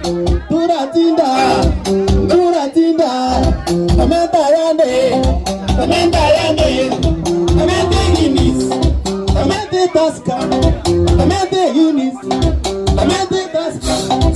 Turatinda, turatinda, Tomenta ayande, tomenta ayande, Tomente Guinness, tomente Tusker, tomente Guinness, tomente Tusker.